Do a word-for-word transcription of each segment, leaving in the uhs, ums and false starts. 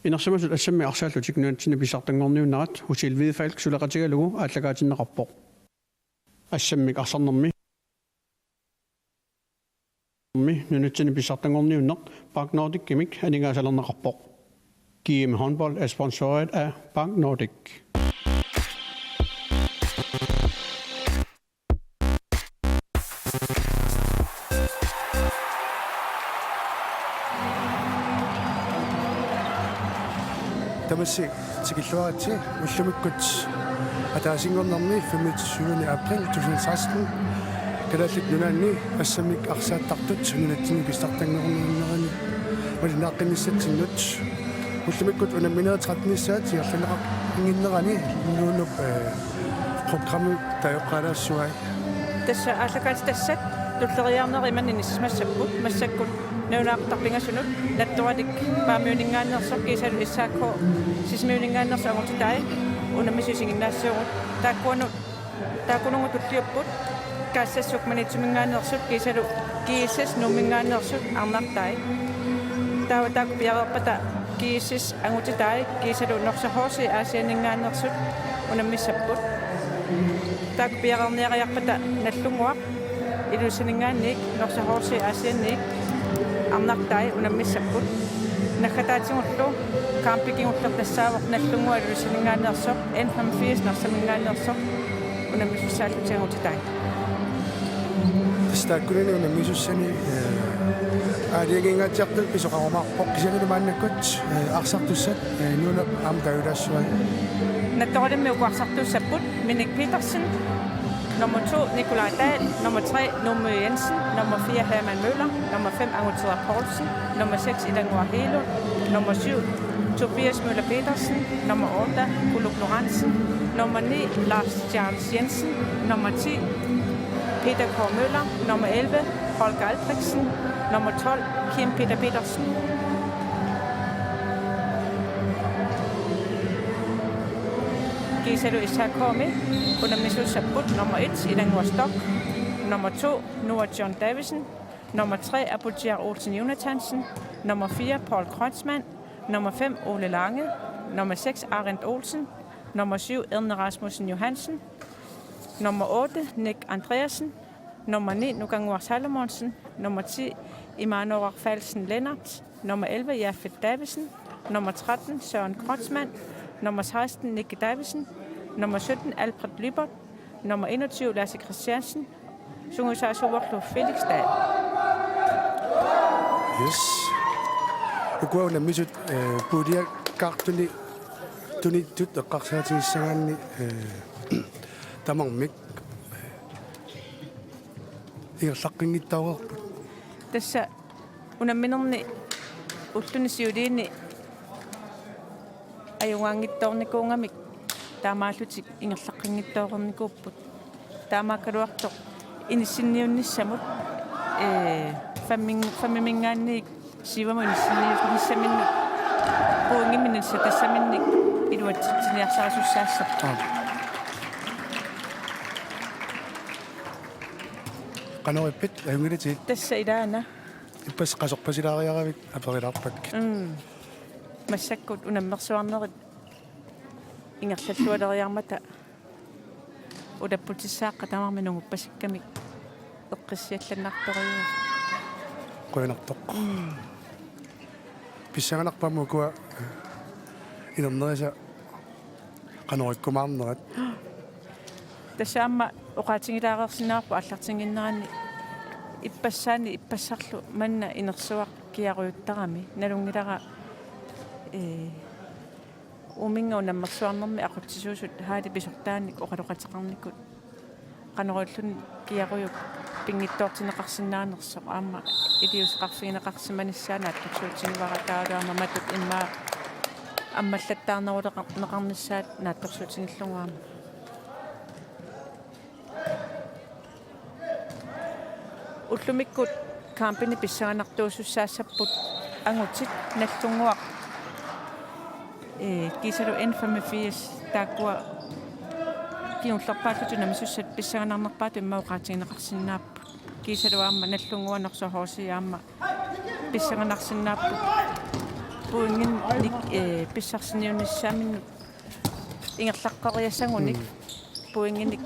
Inersimasut assammik arsaallutik nunatsinni pissartanngorniunnerat Hotel Hvidefalk suleqatigalugu aallakaatinneqarpoq. Assammik arsarnermi nunatsinni pissartanngorniunneq Bank Nordicimik aningaasalerneqarpoq. G M Håndbold er sponsoreret af Bank Nordic. Tamassi tikilluaritsi ullumikkut ataasinngornermi femogtyvende april to tusind seksten Kalaallit Nunaanni assammik arsaattartut nunatsinni pissartanngorniunnerani malinnaaqqinnissatsinnut. Ullumikkut unamminerit trettenissaat ingerlanneqannginnerani Nunup, eh, programmi tajoqqaalaassavai. Tassa aallakaatitassat tulleriiaarnerit imannak inissisimassapput massakkut nalunaaqutaq pingasunut Nattoralik Paamiuninngaanneersoq kiisalu S A K Sisimiuninngaanneersoq angutitai unammisut isiginnaassaagut. Taakkuanut, taakkununnga tulliupput Kaassassuk Maniitsuminngaanneersut kiisalu G S S Nuumminngaanneersut arnartai. Taava taakku piareerpata G S S angutitai kiisalu Norsaq H C Aasianninngaanneersut unammissapput. Taakku piareerniariarpata Nagdlunguaq Ilulissaninngaanniit Norsaq H C Aasianniit arnartai unammissapput. Naggataatigullu kampikigullu tassaavoq Nagdlunguaq Ilulissaninngaanneersoq, N femogfirs Narsaminngaanneersoq unammissussaallutik angutitai. Tassa taakkunani unammissussani, eh, aalajangiingaatsiartut pisoqarumaarpoq kisiannili maannakkut, eh, arsartussat, eh, Nunap aamma taagulaassavai. Nattoralimmi uku arsartussapput Minik Petersen, nummer to Nikolaj Dahl, nummer tre Nuummi Jensen, nummer fire Hermann Møller, nummer fem Anguti Poulsen, nummer seks Ilannguaq Hegelund, nummer syv Tobias Møller Petersen, nummer otte Kuluk Lorentzen, nummer ni Lars Charles Jensen, nummer ti Peter K. Møller, nummer elleve Holger Albrechtsen, nummer tolv Kim Peter Petersen. Kiisalu S A K-mi unammissuussapput nummer et Ilannguaq Stock, nummer to Noah John Davidsen, nummer tre Abutiar Olsen Jonathansen, nummer fire Paul Kreutzmann, nummer fem Ole Lange, nummer seks Arendt Olsen, nummer syv Edne Rasmussen Johansen, nummer otte Nick Andreasen, nummer ni Nukannguaq Salomonsen, nummer ti Immanuel Falsen Lennert, nummer elleve Jafet Davidsen, nummer tretten Søren Kreutzmann, nummer seksten Nicky Davidsen, nummer sytten Albert Lyberth, nummer enogtyve Lasse Christiansen, sungiusaasuuvorlu Felix Dahl. Yes. Ukua unammisut, eh, puljekkaartuni tunittut eqqarsaatigissagaanni, eh, tamarmik ingerlaqqinngitsoorput. Tassa unamminerni ulluni siuliini ajugaanngitsoornikuugamik taamaallutik ingerlaqqinngitsoornikuupput. Taamaakkaluartoq inissinniunnissamut, ee, femmin-, femmiminngaanniit syvimut inissinniunnissaminnut pointimik inissatassaminnik iluatsitsiniarsarisussaassapput. Aap. Qanoq ippit, ajunngilaq? Tassa ilaana. Ippassaq qasorpasilaariaravit aperilaarpakkit. Mm. Massakkut unammersuarnerit ingerlallualeriarmata ulapputissaaqqat tamarmik nunguppasikkamik eqqissiallannartorujuuvoq. Qujanartoq. Mm. Pissanganarpoq aamma ukua inernerisa qanoq ikkumaarnerat. Tassa aamma oqaatigilaareersinnaavarput aallartinnginneranni ippassaani ippassarlu manna inersuaq kiarujuttarami. Nalunngilara, ee, uuminnga unammersuarnermi aqutsisuusut haalip pisortaanik oqaloqateqarnikut qanoq ililluni kiarujuk pinngitsoortinneqarsinnaanersoq aamma iliuuseqarfigineqarsimanissaa naatsorsuutigivara, taavalu aamma matut immaqa ammallattaarneruleqarnissaat naatsorsuutigillugu aamma. Ullumikkut kampini pissanganartuusussaassapput angutit Nagdlunguaq, ee, kiisalu N femogfirs taakkua kingullerpaallutik unammissussat pissanganarnerpaatut immaqa oqaatigineqarsinnaapput. Kiisalu aamma Nagdlunguaq Norsaq H C aamma pissanganarsinnaapput. Pointinik, eh, pissarsiniunissaminnut ingerlaqqeriassagunik. Mm. Pointinik.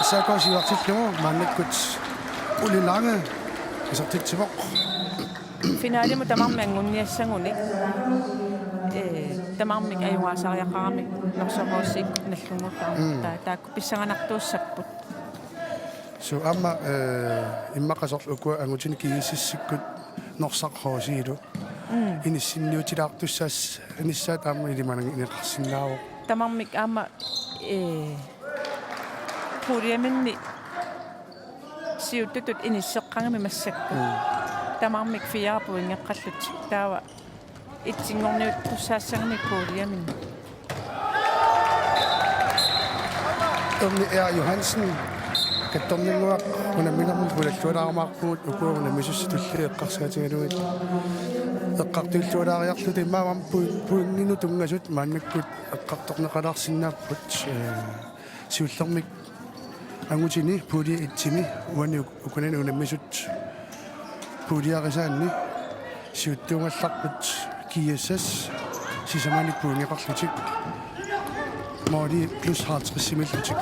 S A K siuartillugu maannakkut Ole Lange isertitsivoq. Finalimut tamarmik anguniassagunik. Eh, tamarmik ajugaasariaqaramik Norsaq H C-kkut nallunnguullutik. Mm. Ta-, taakku pissanganartuussapput. Suu aamma, eh, immaqa soorlu ukua angutini G S S-ikkut Norsaq H C-lu. Mm. Inissinniutilaartussaanissaat aamma ilimanarneqarsinnaavoq. Tamarmik aamma, eh, puljeminni siuttutut inisseqqagami massakkut. Mm. Tamarmik fire pointeqqallutik. Taava etsinngorniuttussaassagamik puljeminnut. Erni R. Johansen, kattorninnguaq unamminermi pulallualaarumaarpugut, ukua unammisussat tulliit eqqarsaatigalugit. Eqqartuillualaariarluta immaqa aamma pu-, pointinut tunngasut maannakkut eqqartorneqalaarsinnaapput, eh, siullermik angutini pulje et-imi uani uk-, ukunani unammisut puljerisaanni siuttuugallarput G S S sisamanik pointeqarlutik måli plus halvtredsimillutik.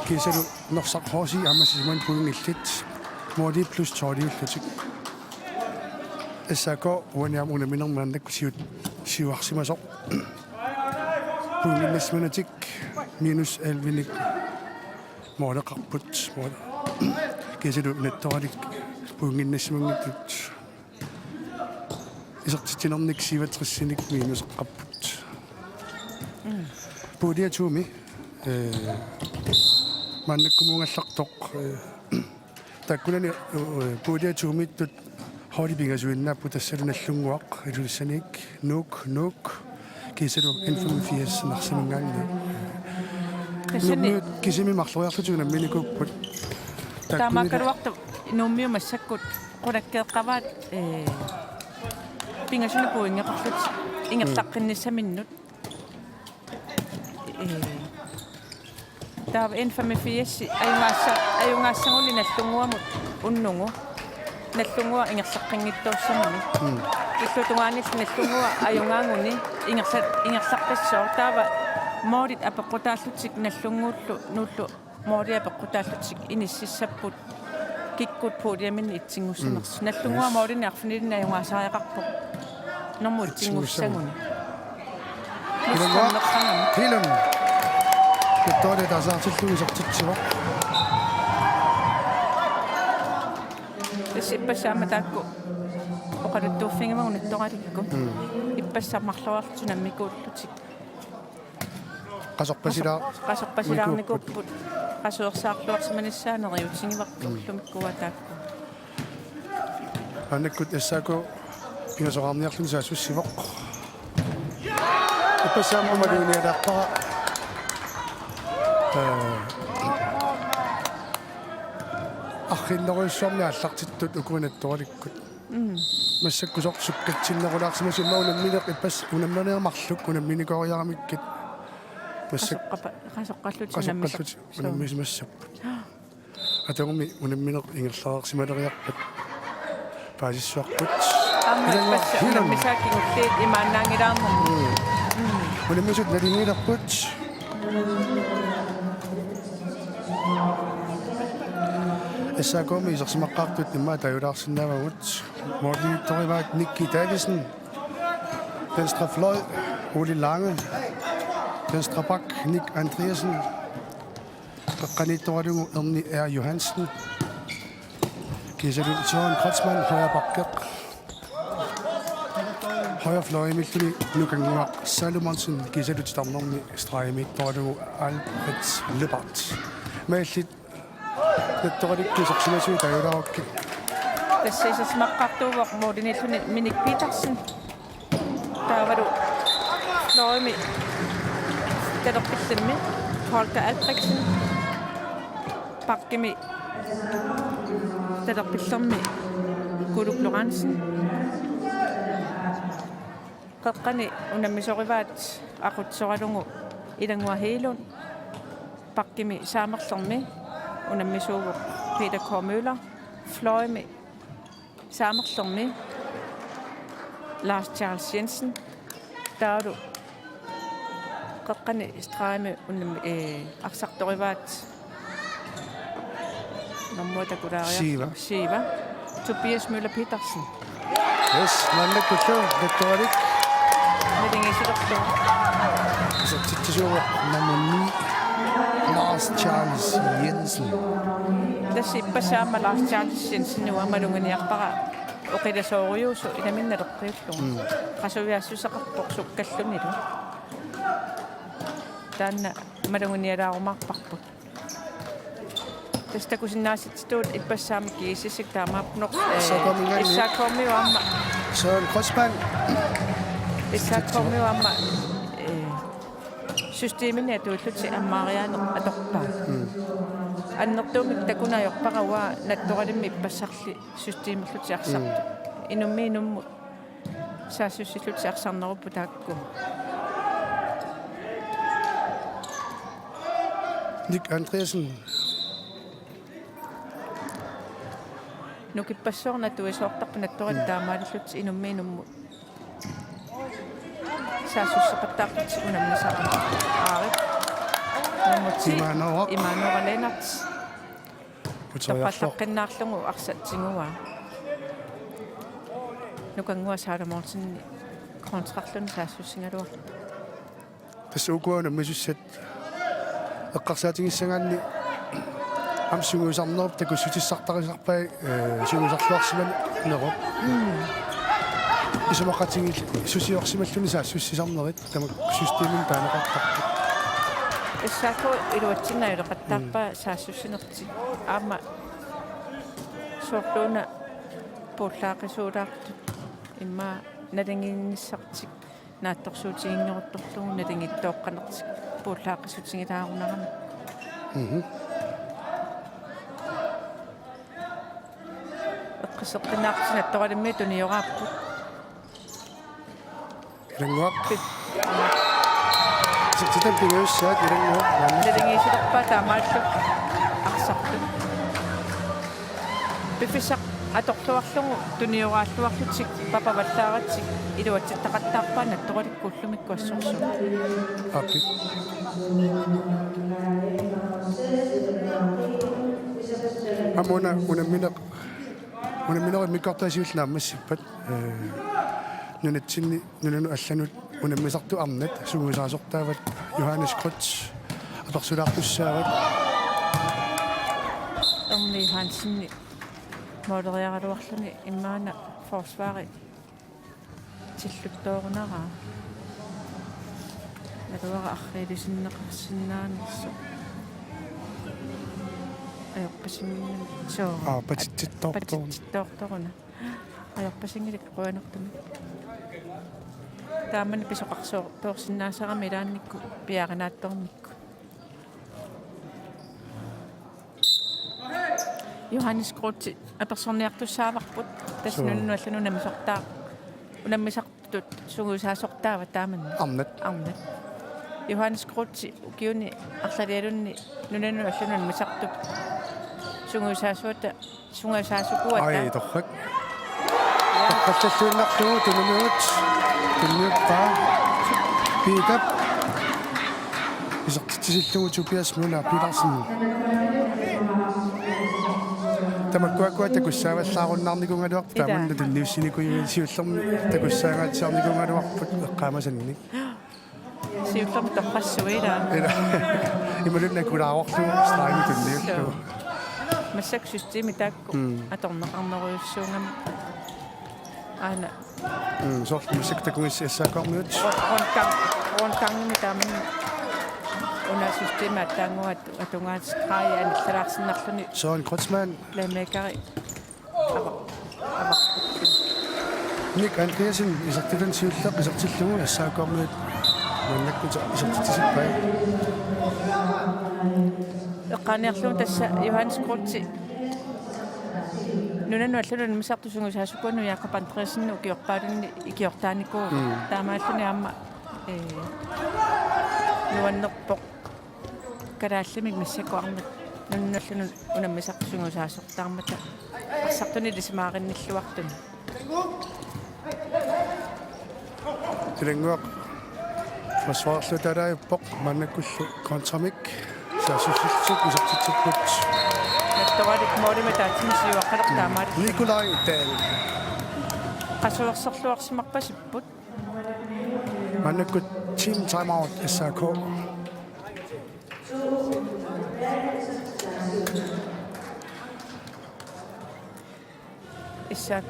Kiisalu Norsaq H C aamma sisamanik pointillit måli plus tolviullutik. S A K uani aamma unamminermi maannakkut siut-, siuarsimasoq. Pointinnassimanatik minus elleve-nik måleqarput. Mål-, kiisalu Nattoralik pointinnassimanngitsut. Isertitsinernik syvogtresinik minuseqqapput. Mm. Pulje to-mi, eh, maannakkumuugallartoq, eh, taakkunani, eh, pulje to-miittut holdit pingasuinnaapput, tassalu Nagdlunguaq Ilulissaniit, Nuuk, Nuuk, kiisalu N femogfirs Narsaminngaanniit. Tassani Nuummiut kisimi marloriarlutik unamminikuupput. Taakkunani taamaakkaluartoq Nuummiut massakkut qulakkeeqqavaat, eh, pingasunut pointeqarlutik ingerlaqqinnissaminnut. Eh, taava N femogfirs ajugaassa-, ajugaassaguni Nagdlunguamut unnugu. Nagdlunguaq ingerlaqqinngitsoorsimagami. Mm. Illuatungaani Nagdlunguaq ajugaaguni ingerla-, ingerlaqqissooq. Taava målit apeqqutaallutik Nagdlunguullu Nuullu målia apeqqutaallutik inississapput kikkut puljeminni etsinngussanersut. Mm. Nagdlunguaq, yes, målinik arfinilinnik ajugaasariaqarpoq. Nummer etsinngussagunik. Etsinngussagunik. Ilannguaq. Ilannguaq. Ilannguaq. Kuttoole tasaartillugu isertitsivoq. Tassa ippassaq aamma taakku oqaluttuuffigivagut Nattoralikkut. Mm. Ippassaq marloriarlutik unammikuullutik. Qasorpasila-, qasorpasilaarnikuupput. Qasuersaarluarsimanissaa neriuutigivarput. Mm. Ullumikkut taakku. Maannakkut S A K pingasoqarniarluni saassussivoq. Ippassaq aamma maluginialaarpara. Eh, arriinnerujussuarmik aallartittut ukua Nattoralikkut. Mm. Massakkut soorlu sukkatsinnerulaarsimasoq, immaqa unammineq ippassaq unammineq marluk unamminikooriaramikkit. Massakkut qasoqqapa-, qasoqqallutik unammis-, qasoqqallutik, suu, unammisimassapput. Atagumi unammineq ingerlareersimaleriarpat paasissuarput. Aamma Ilannguaq ippassaq Hilland. Unammisaat kingulliit imaannaanngilaarnermut. Mm. Mm. Unammisut nalunngilarput. S A K-mi isersimaqqaartut immaqa tajulaarsinnaavagut. Målimiittorivaat Nicky Davidsen, venstre fløj, Ole Lange, venstre back, Nick Andreasen, qeqqaniittoralugu Erni R. Johansen, kiisalu Søren Kreutzmann, højre back, højre fløjimiilluni Nukannguaq Salomonsen, kiisalu titarnermi stregimiittoralugu Albert Lyberth. Maallit Nattoralikkut isersimasui tajulaarukkit. Tassa isersimaqqaartuuvoq målimiilluni Minik Petersen. Taavalu fløjimi talerpillimmi Holger Albrechtsen. Backimi talerpillermi Kuluk Lorentzen. Qeqqani unammisorivaat aqutsisoralugu Ilannguaq Hilland. Backimi saamerlermi unammisuuvoq Peter K. Møller. Fløjimi saamerlermi Lars Charles Jensen. Taavalu qeqqani stregimi unam-, eh, arsartorivaat nummer takulaariarlugu. Siva. Siva. Tobias Møller Petersen. Yes, maannakkullu Nattoralik. Naligiissilerlugu. Isertitsisuuvoq nummer ni, Lars Charles Jensen. Tassa ippassaq aamma Lars Charles Jensen uanga maluginiarpara oqilasoorujuusoq ilaminnaq naleqqiullugu. Mm. Qasuiaassuseqarpoq sukkallunilu. Taanna maluginialaarumaarparput. Tassa takusinnaasitsitut ippassaq aamma kiisisik taamaappoq, eh, S A K-minngaanniit. S A K-miut aamma. Søren Kreutzmann. S A K-miut aamma, eh, systemini atuillutik ammaariaaneq atorpaat. Mm. Annertuumik takuneq ajorpara uanga Nattoralimmi ippassarli systemerlutik arsartut. Mm. Inummiit inummut saassussillutik arsarnerupput taakku. Nick Andreasen. Nukippassuarnut atuisoortarput Nattoralik, mm, taamaalillutik inummiit inummut saassussaqattaarlutik unammisarami. Aarit. Nummer ti. Imaanooq. Imaanooq Lennert. Uteriarlugu. Torrallaqqinnaarlugu arsaq tiguaa. Nukannguaq Salomonsen kontrarluni saassussigaluarpoq. Tassa ukua unammisussat eqqarsaatigissagaanni aamma sungiusarnerup takussutissartarisarpai, eh, sungiusarluarsimanerup. Mm. Isumaqatigiillutik susiorsimalluni saassussisarnerit tamakku systemimik taaneqartarput. S A K iluatsinnajuleqattaarpaa, mm, saassussinertik. Aamma soorluuna puullaaqisuulaartut immaqa naligiinnissartik naatsorsuutiginngeruttorlugu naligiittooqqanertik puullaaqissutigilaarunaramik. Mhm. Eqqisseqqinnaartut Nattoralimmiut tunioraapput. Ilannguaq. Pi-, Isertitat pingajussaat Ilannguaq. Naligiissilerpaa taamaalillutik arsartut. Piffissaq atorluarlugu tunioraalluarlutik papavallaaratik iluatsittaqattaarpaat Nattoralikkut ullumikkut assorsuaq. Aappi. Aamma una unammineq, unamminerup immikkoortuata siulleq naammassippat, eh, nunatsinni nunanut allanut unammisartut arnat sungiusaasortaavat Johannes Kreutzmann apersulaartussaavat. Erni Hansen måleriaraluarluni immaqa forsvari tilluttoorunarpoq. Naluara arriilisinneqarsinnaanersoq. Ajorpasinngilaq. Soo. Aa, patitsittoortoruna. Patitsittoortoruna. Ajorpasinngilaq qujanartumik. Taamani pisoqarsoortoorsinnaasarami ilaannikkut piaarinaattornikkut. Johannes Kreutzmann apersorniartussaavarput. Tassa, suu, nunanut allanut unammisartaa-, unammisartut sungiusaasortaavat taamani. Arnat. Arnat. Johannes Kreutzmann ukiuni arlalialunni nunanut allanut unammisartup sungiusaasuata Sungiusaasukuuata. Ai, torrak. Torrallalluinnarlugu tunniuppaa. Tunniuppaa. Piitap. Isertitsisillugu Tobias Møller Petersen. Tamakkuakkua takussaavallaarunnaarnikuugaluarput. Ila. Taamanna tunniussinikuugaluarput siullermik takussaangaatsiarnikuugaluarput eqqaamasannik. Siullermik torrassuit ilaa. Ila. Imaluunniit kulaavorlu stregimut tunniullugu. Suu. Massakkut systemi taakku. Mm. Atorneqarnerujussuugami. Aana. Mm, soorlu massakkut takugissi S A K-miut. Rund-, rundgang-, rundgangimi taamani. Una systemi attaannguaq atu-, atugaat stregi anillalaarsinnarluni. Søren Kreutzmann. Playmakeri. Ava-, ava-. Nick Andreasen isertitani siulleq isertillugu S A K-miut maannakkut isertitsisippai. Eqqaaniarlugu tassa Johannes Kreutzmann nunanut allanut unammisartut sungiusaasukuunnut Jakob Andreassen ukiorpaalunni ikiortaanikuuvoq. Mm. Taamaalluni aamma, ee, nuannerpoq. Kalaallimik massakkut arnat nunanut allanut unammisartut sungiusaasortaarmata arsartuni ilisimaarinnilluartuni. Ilannguaq forsvarerluutaalaajuvoq, maannakkullu kontramik saassussillutik isertitsipput. Nattoralik målimik ataatsimik siuaqqalertaamaat. Nikolaj Dahl. Qasuersorluarsimarpasipput. Maannakkut team timeout S A K. S A K.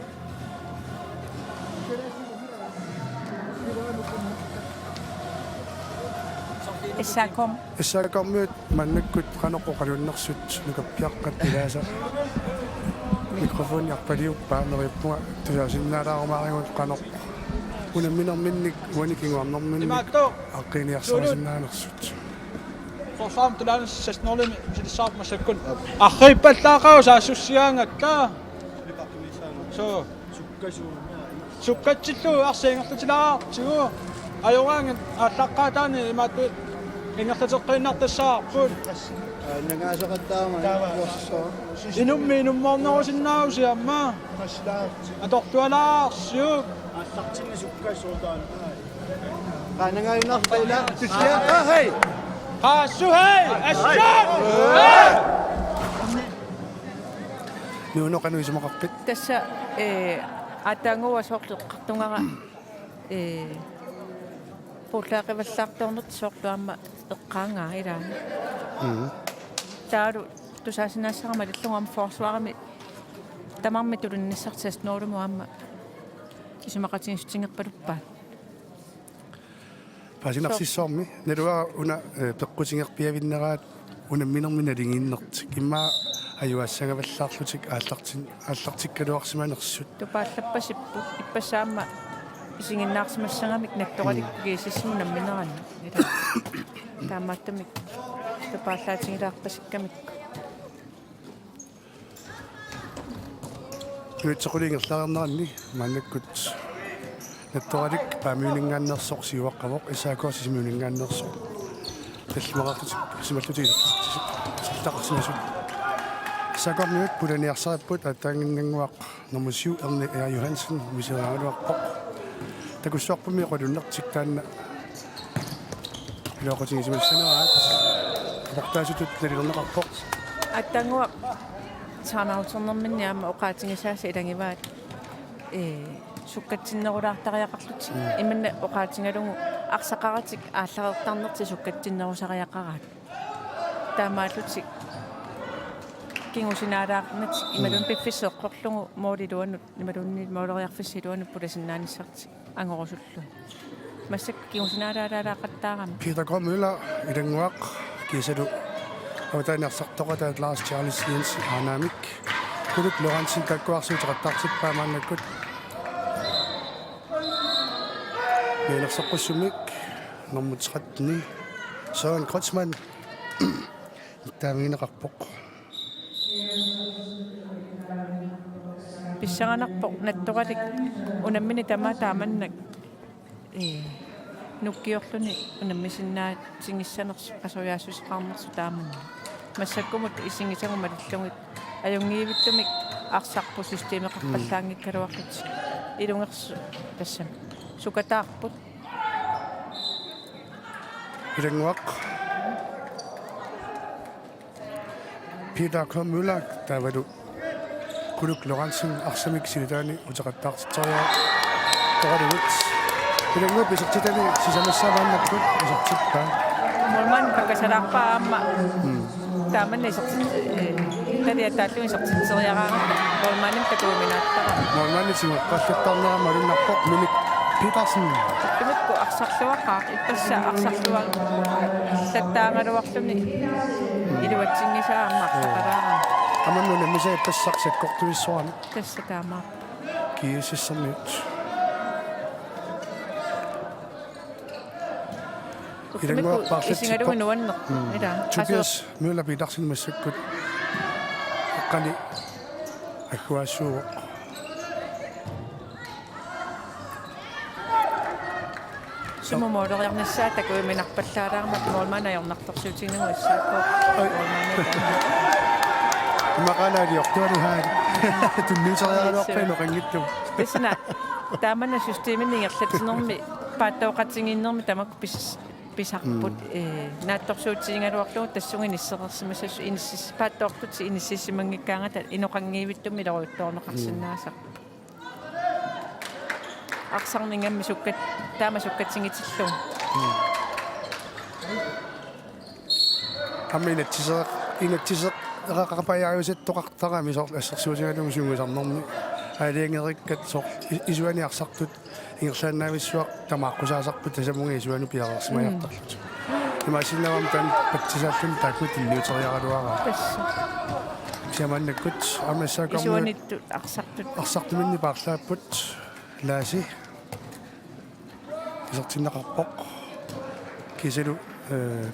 S A K-mi. S A K-miut maannakkut qanoq oqaluunnersut nukappiaqqat ilaasa. Mikrofoni arpaliuppaa, neriuppunga tusaasinnaalaarumaarigut qanoq unamminerminnik uani kinguarnerminnik aaqqiiniarsarisinnaanersut. Forsvarermi tulaanut seksten-nullimi misilissavarput massakkut. Arriippallaaqaaq saassussigaangatta. Suu. Sukkatsillugu arsaq ingerlatilaartigu. Ajoraangat aallaqqaataani imaattoq ingerlateqqiinnartassavarput. Nangaasaqattaama. Inummi inummoornerusinnaavusi aamma. Atortualaarsiuk. Aallartinni sukkassuutaani. Qaanangaajunarpaa ila tussiaq. Aa, hej! Qaassu, hej! Assut! Nuuno, qanoq isumaqarpit? Tassa, eh, aatsaannguaq soorlu eqqartugara, eh, puullaaqivallaartoornertik soorlu aamma eqqaangaa ilaanni. Mhm. Taavalu tusaasinassara malillugu aamma forsvarimi tamarmik tulunnissartik seksten-nullimut aamma isumaqatigiissutigerpaluppaat. Paasinarsissuarmi naluara una, eh, peqqutigerpiavinneraat unamminermi naligiinnertik. Immaqa ajuaassagavallaarlutik aallartin-, aallartikkaluarsimanersut. Tupaallappasipput, ippassaq aamma isiginnaarsimassagamik Nattoralik, mm, GSS-imut unammineranni. Ila. Taamaattumik tupaallaatigilaarpasikkamikku. Inuit soquli ingerlareerneranni maannakkut Nattoralik Paamiuninngaanneersoq siuaqqavoq, S A K Sisimiuninngaanneersoq. Tallimaqarlutik simallutik isertitaqarsimasut. S A K-miut pulaniarsaripput, aatsaannguaq nummer syv, Erne Ea Johansen, misiligaluarpoq. Takussuarpummi oqalunnertik taanna iluaqutigisimassaneraat. Aportaasutut nalilerneqarpoq. Aatsaannguaq timeouternerminni aamma oqaatigisaasa ilagivaat, ee, sukkatsinnerulaartariaqarlutik. Mm. Imanna oqaatigalugu arsaqaratik aallareertarnertik sukkatsinnerusariaqaraat. Taamaallutik kingusinaalaarnatik imaluunniit, mm, piffissaq eqqorlugu måli iluanut, imaluunniit måleriarfissaq iluanut pulasinnaanissartik angorusullugu. Massakkut kingusinaalaalaaqattaarami. Peter K. Møller, Ilannguaq, kiisalu avataaniarsartoqataat Lars Charles Jensen, Aanaamik. Kuluk Lorentzen, taakkuarsuuteqattaartippaa maannakkut. Mianersoqqussumik nummer tretten, Søren Kreutzmann. Taamigineqarpoq. Pissanganarpoq Nattoralik unammineq tamaat taamannak, ee, nukkiorluni unammisinnaatigissanersoq, qasoriaassuseqarnersoq taamannak. Massakkumut isigisagut malillugit ajunngivittumik arsarput systemeqarpallaanngikkaluarlutik. Mm. Ilungersoq tassami sukataarput. Ilannguaq. Peter K. Møller, taavalu Kuluk Lorentzen arsamik silataani uteqattaartitseriartoralugu. Ilannguup isertitani sisamassaa maannakkut isertippaa. Målmand pakkasalaarpaa aamma. Mm. Taamanna isertit-, ee, taliattaallu isertitseriaraangatta målmandimik takujuminaattara. Målmandit singoqqallattarnera malunnarpoq Minik Petersen. Tamakku arsarluaqaaq, ippassaq arsarluaq. Tattaagaluarluni iluatsinngisaa aamma arsaqalaarami. Aamma unammisaa ippassaq sakkortuissuarami. Tassa taamaappoq. Kiisisserniut. Ilannguaq paarlatsippoq. Isigalugu nuannerpoq. Mm. Ila. Tobias Møller Petersen massakkut. Qani agguaassuuvoq. Sumut måleriarnissaa takujuminarpallaalaarmat målmand ajornartorsiutiginagu S A K. Oj. Målmand. Immaqaalaaliortualu haali. Tunniuteriaraluarpaa inoqanngitsugut. Tassana taamanna systemini ingerlatsinermi paattooqatigiinnermi tamakku pis-, pisarput, mm, ee, naatsorsuutigigaluarlugu tassunga inissereersimassasoq inissis-, paattoortut inississimanngikkaangata inoqanngivittumik ilorujuttoorneqarsinnaasarput. Arsarneq ingammik sukkat-, taama sukkatigitillugu. Aamma inatsiseq-, inatsiseqaqapajaajusattoqartarami soorlu assersuutigalugu sungiusarnermi aalajangerikkat soorlu i-, isuani arsartut ingerlaannaavissuaq tamaaqqusaasarput tasamunga isuani piareersimajartarlutik. Imaassinnaavoq taanna patsisaalluni taakku tunniuteriaraluaraat. Tassa. Kisianni maannakkut aamma S A K-rmiut isuaniittut arsartut. Arsartuminnik paarlaapput Laasi. Isertinneqarpoq. Kiisalu, eh,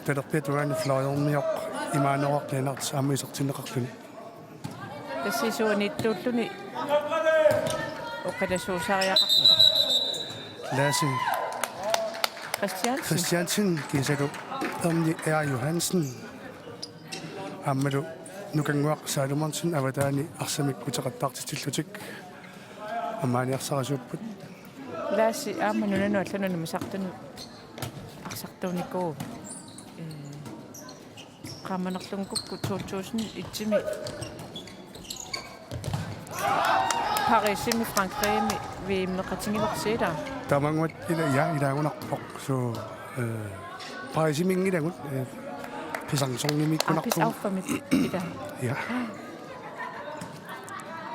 talerpiata tungaanut Florianimioq imaaneroq Lennert aamma isertinneqarluni. Tassa isuaniittuulluni oqalasuusariaqarpoq. Laasi. Christiansen. Christiansen kiisalu Erni R. Johansen. Aammalu Nukannguaq Salomonsen avataani arsamik uteqattaartitillutik. Aamma aaniarsarisuupput. Laasi aamma nunanut allanut nanisartunut arsartuunikuuvoq. Ee, qaamanerlunngikkukkit to tusind et-imi Parisimi Frankrigimi V M-eqatigilersi ilaa. Tamanguat ila, ja, ilaagunarpoq. So, eh, Parisiminngilagut, eh, Pisarsornimikkunarpugut. Aa, Pisarsornimi ilaa. Ja.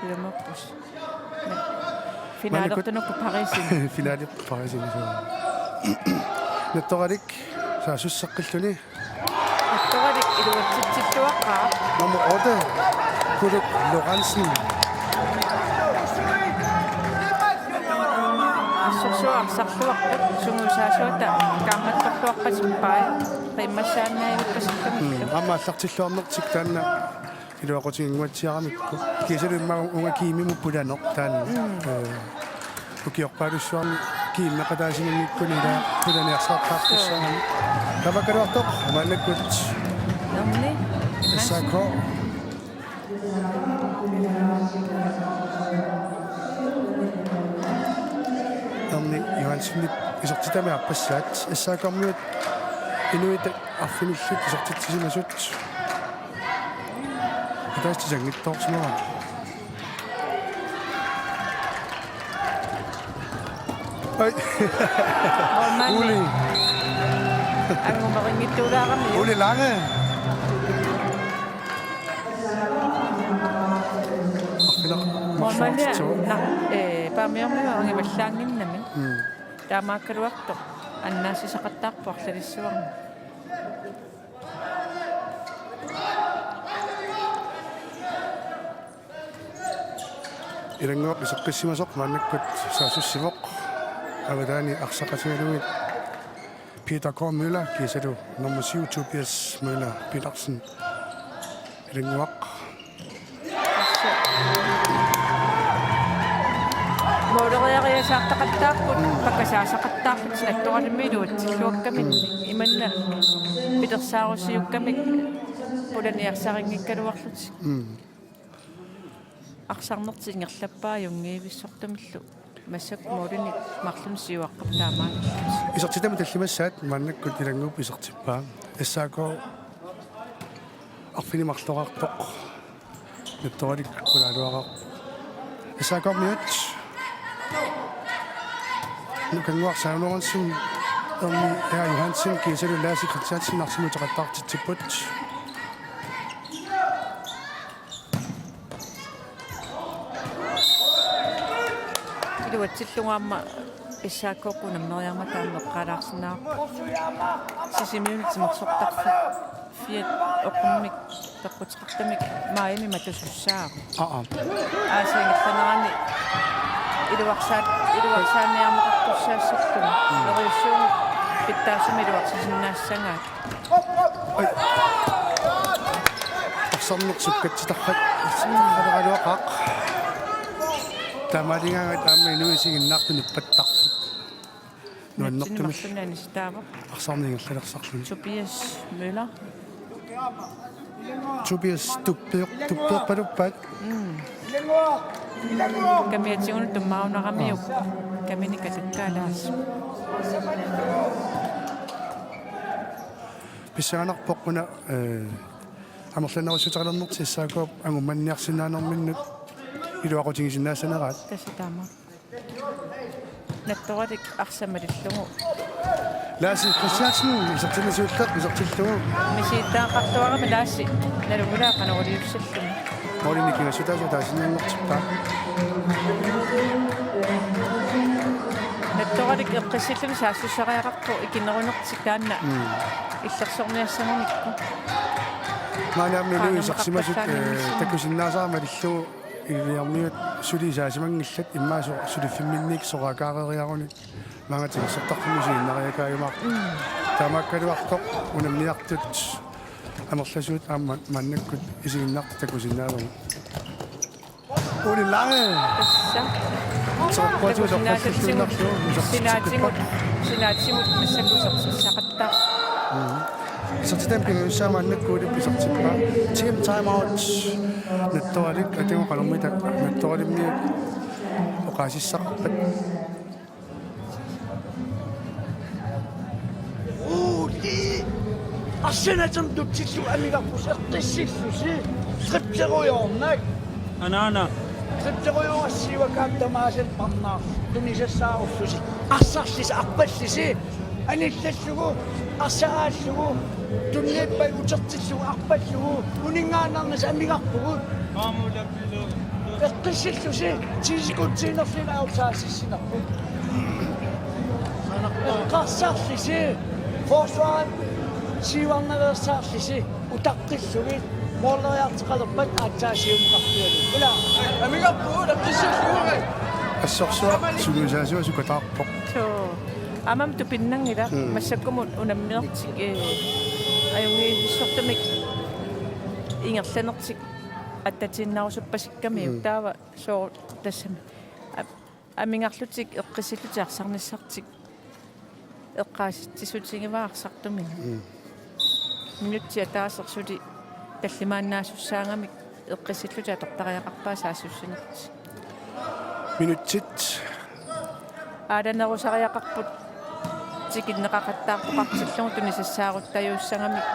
Ilumoorpusi. Finalertunuku Parisimi. Finalertunuku Parisimi, so. Nattoralik saassusseqqilluni. Nattoralik iluatsitsilluaqaaq. Nummer otte, Kuluk Lorentzen. Assorsuaq arsarluarput sungiusaasuata kaammattorluarpasippai. Qiimmassaannavippasippai. Mm, aamma aallartilluarnertik taanna iluaqutiginnguatsiaramikku. Kiisalu immaqa uunga kiimimut pulaneq taanna. Mm. Eh, ukiorpaalussuarni kiimmeqataasimanngikkunik ilaa pulaniarsaraqaartussaagami. Tamakkaluartoq maannakkut. Erni. S A K. Erni Johansenip isertitami aappassaat. S A K-rmiut inuit arfinillit isertitsisimasut. Ataaseq sanngitsoorsimavaa. Oj. Målmandi. Uli. Angumerinngitsuulaarami. Uli Lange. Arfineq-marloriartigu. Målmandia, na-, eh, Paamiormiut angivallaannginnami. Mm. Taamaakkaluartoq annaassisaqattaarpoq arlalissuarmi. Ilannguaq iseqqissimasoq maannakkut saassussivoq. Avataani arsaqatigalugit Peter K. Møller kiisalu nummer syv Tobias Møller Petersen. Ilannguaq. Måleriariasaartaqattaarput, pakkasaasaqattaarput, Nattoralimmik iluatsilluakkaminnik, imanna pilersaarusiukkamik pulaniarsarinngikkaluarlutik. Mm. Arsarnertik ingerlappaa ajunngivissartumillu. Massakkut målinik marlunnik siuaqqap taamaat. Isertitami tallimassaat maannakkut Ilannguup isertippaa. S A K arfineq-marloriartoq. Nattoralik qulaaluaqaaq. S A K-rmiut. Nukannguaq Salomonsen, Erni R. Johansen, kiisalu Laasi Christiansen arsamik uteqattaartitsipput. Iluatsillugu aamma S A K-kkut unammeriarmata aamma eqqaalaarsinnaavoq. Sisimiuni timersortarfik Fiat oqummik peqquteqartumik maajimi matusussaavoq. Aa, aa. Aasiit ingerlanerani iluarsaat-, iluarsaanniarneqartussaassapput. Mm. Neriussuugut pitsaasumik iluarsisinnaassagaat. Oj. Arsarneq sukkatsitarfik. Sukkatsitarfik. Taamaaligaangat aamma inuit isiginnaartut nippattarput. Nuannertumik. Marlunnik anisitaavoq. Arsarneq ingerlalersarluni. Tobias Møller. Tobias Tuppior-, Tuppiorpaluppaat. Mm. Kamiatigunut tummaunaramiuk. Aa. Kaminik atakkaalaas. Pissanganarpoq una, eh, amerlanerussuteqalernertik S A K-p angummanniarsinnaanerminnut iluaqutigisinnaasaneraat. Tassa taama. Nattoralik arsaq malillugu. Laasi Christiansen, isertinniarlugu, isertillugu. Misigittagaqarluarami Laasi, nalugulaa qanoq iliussilluni. Målimi kingassutaasa taasinnanngortippaa. Nattoralik eqqissilluni saassussariaqarpoq ikinnerunertik taanna. Mm. Illersorniassanermikku. Maannaammi isersimasut, eh, takusinnaasara malillugu Illiarmiut suli isaasimanngillat immaqa su-, suliffimminnik soraakaareeriarunik maanga timersortarfimmi isiginnariakaajumaarput. Mm. Taamaakkaluartoq unammiartut amerlasuut aamma maannakkut isiginnartut takusinnaalermata. Ole Lange. Tassa. Soorpassuit takusinnaasatsigut soorpassuit sinaatigut, sinaatigut massakkut soorpassuit saqattaa. Mm. Isertitami pingajussaa maannakkut Ole isertippaa. Team timeout. Nattoralik, atigu qanormita Nattoralimmiut oqaasissaqarpat. Ole! Arsenalimi tutsillu amigarpus eqqissillusi. Tripterujoornak. Anaana. Tripterujoorassi uakkaam tamaasa parnaar. Tunisassaarussusi. Arsarlisi arpallisi. Anillallugu, arsaraallugu, tunniuppat utertillugu arpallugu, uninngaannarnissaq amigarpugut. Eqqissillusi, ti sekundit nerlilaarsaasissinerput. Eqqarsarlisi, forsvaret siuarnaveersaarlisi, utaqqillugit, mooleriarteqalerpat aatsaat siumukarfigalugit. Ila, amigarpugut, eqqissillugu. Assorsuaq, suliasaasuaq sukataarpoq. Suu. Aamma tupinnanngilaq. Mm. Massakkumut unamminertik, eh, ajunngivissortumik ingerlanertik attatiinnarusuppasikkamik. Mm. Taava sooq tassami. A-, amigarlutik eqqissillutik arsarnissartik eqqaasitsissutigivaa arsartumik. Mm. Minutsit ataaseq suli tallimaannaasussaagami eqqissillutik atortariaqarpaat saassussinertik. Minutsit. Aalanerusariaqarput tikinneqaqattaartoqartillugu tunisassaaruttajuussagamik.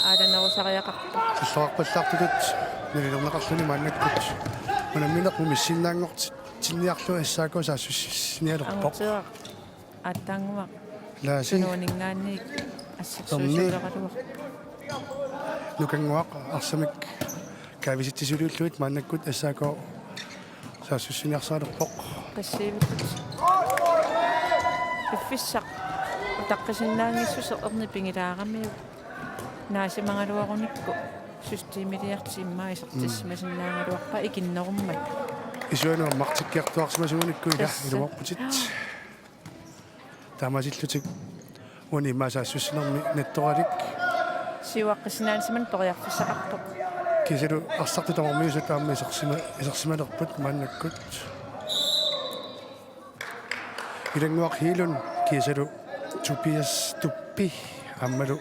Aalanerusariaqarput. Illoqarpallaartutut nalilerneqarluni maannakkut unamminermut missinnaanngortinniarlugu S A K saassussinialerpoq. Angutsiaq. Aatsaannguaq. Laasi. Tunuaninngaanniit assitsuusuleqaluaq. Nukannguaq arsamik kaavitsitsisuliullugit maannakkut S A K saassussiniarsaraluarpoq. Passiivitut. Piffissaq. Utaqqisinnaanngissuseq ernipigilaaramiuk. Naasimagaluarunikku systemiliartiimmaa isertissimasinnaagaluarpaa ikinnerummat. Isuanut ammartikkiartuarsimasuunikku ila. Tassa. Iluarputit. Taamaasillutik uani immaqa saassussinermi Nattoralik. Siuaqqissinnaanisimanut periarfissaqarpoq. Kiisalu arsartut tamarmiusut aamma isersima-, isersimalerput maannakkut. Ilannguaq Hiilun kiisalu Tobias Tuppi aammalu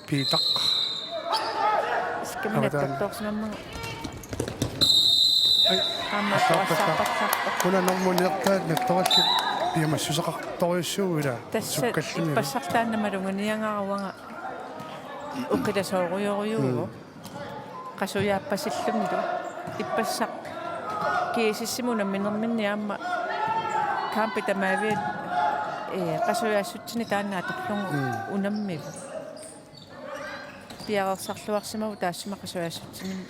Piitaq. Iskami Avataan. Nattortorsimammanga. Ai, aamma assaarpassaaq. Assaarpassaaq. Una normu niortaat Nattorallit piumassuseqartorujussuuvoq ila. Tassa sukkallugu ippassaq taanna maluginiagara uanga ukilasoorujorujussuuvoq. Mm. Qasujaapasillunilu. Ippassaq G S S-imi unamminerminni aamma kampit tamaaviat, eh, qasujaassutsini taanna atorlugu. Mm. Unammivoq. Piareersarluarsimavoq taassuma qasujaassutsiminni.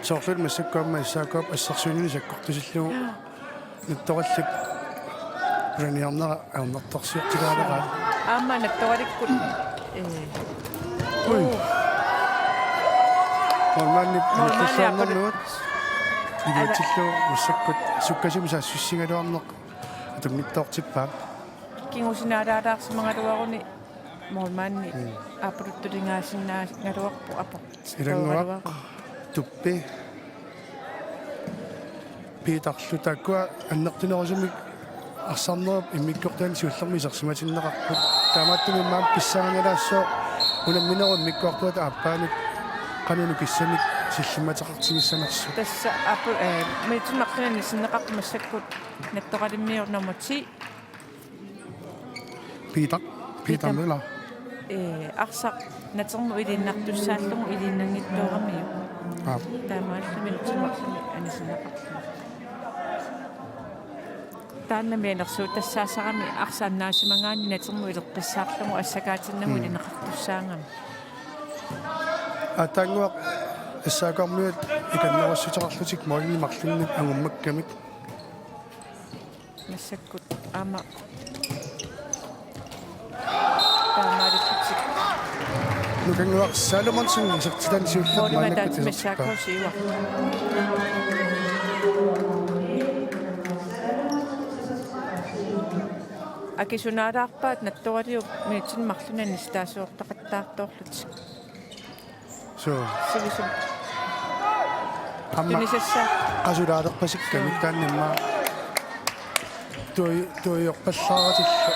Soorlu massakkut aamma S A K-p assersuinini sakkortusillugu Nattorallip pulaniarnera ajornartorsiortilaarneraa. Aamma Nattoralikkut, eh, ui. Målmandip målmandip anillussarnerluut. Ala. Iliutsillugu massakkut sukkasuumik saassussigaluarneq atunngitsoortippaa. Kingusinaalaalaarsimagaluaruni målmandi. Mm. Aappaluttuligaasinnaasingaluarpoq apoq. Ilannguaq. Tuppi. Piitarlu taakkua annertunerusumik arsarnerup immikkoortuani siullermik isersimatinneqarput. Taamaattumik immaqa pissanganalaassaaq unamminerup immikkoortuata aappaanut qanoq nukissanik Sillimmateqartigissanersut. Tassa apu-, eh, Minutsit marluk anissinneqartut massakkut Nattoqalimmiut nummer ti. Peter. Peter Peter Møller. Eh, arsaq natermut iliinnartussaallugu iliinnanngitsooramiuk. Aap. Taamaallumi Minutsit marluk anissinneqarluni. Taannami anersuutassaasarami arsaq annaasimagaanni natermut ileqqissaarlugu assakaatinnagu Mm. ilineqartussaagami. Aatsaannguaq S A K-miut ikannerussuteqarlutik målinik marlunnik angummakkamik. Massakkut aamma taamaalillutik. Nukannguaq Salomonsen isertitani siulleq målimik maannakkut ataatsimik isertittaa. S A K siuarpoq. Akisunaalaarpaat Nattoraliup Minutsit marluk anissitaasoortaqattaartoorlutik. Suu. Sivisum. Aamma tunisassaaq. Qasulaalerpasikkamik. Suu. Taannami tui-, tuiorpallaaratillu.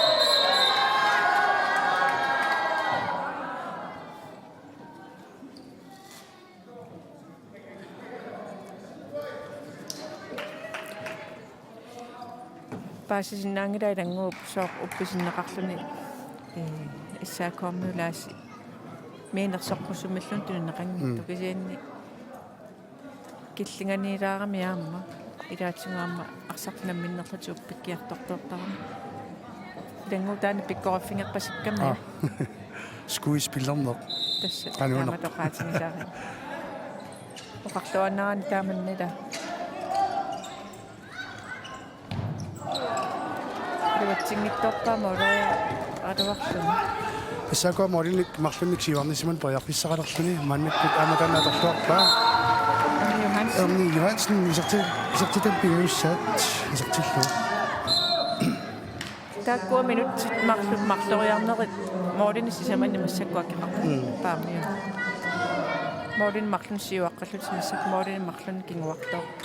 Paasisinnaanngilaq ilannguup sooq uppisinneqarluni, eh, S A K-miut ilaasi mianersoqqussummilluunniit tunineqanngitsut. Mm. Kisianni killinganiilaarami aamma ilaatigut aamma arsaq namminnerlutik uppikkiartortoortarami. Ilannguup taanna pikkoriffigerpasikkamik. Aa. Skuespillerneq. Tassa. Qanuuneq. Taama toqaatigisarami. Oqarluaannaraanni taamannila. Iluatsinngitsoorpaa måleriaraluarluni. S A K målinik marlunnik siuarnissamanik periarfissaqalerluni maannakkut aamma taanna atorluarpaa. Erni Johansen. Erni Johansen iserti-, isertitani pingajussaat isertillugu. Taakkua Minutsit marluk marloriarnerit målinik sisamannik massakkut akeqarput. Mm. Paamiu. Målinik marlunnik siuaqqallutik massakkut målinik marlunnik kinguartoorput.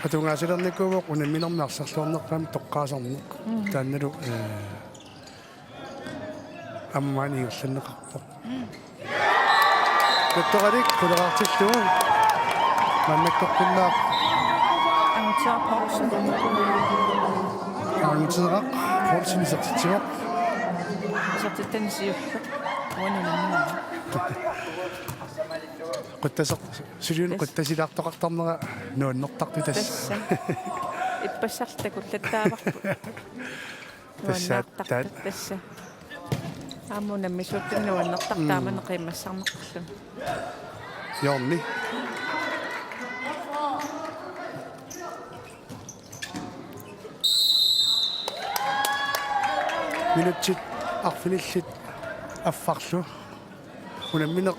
Atugaasilernikkuuvoq unamminermi arsarluarnerpaamik toqqaasarneq. Mm. Taannalu, eh, aamma maani ingerlanneqarpoq. Mm. Nattoralik quleraartillugu. Maannakkorpiaq. Angutseraq Poulsen. Angutseraq Poulsen isertitsivoq. Isertitani siulleq. Uani nammineq. Quttaseq, suliani. Tassa. Quttasilaartoqartarnera nuannertartoq tassa. Tassa. Ippassarlu takullattaavarput. Tassa, nuannaartartoq taat. Tassa. Aamma unammisuuttunut nuannertartoq. Mm. Taamani qiimmassarneqarluni. Jorni. Minutsit arfinillit affarlu. Unammineq,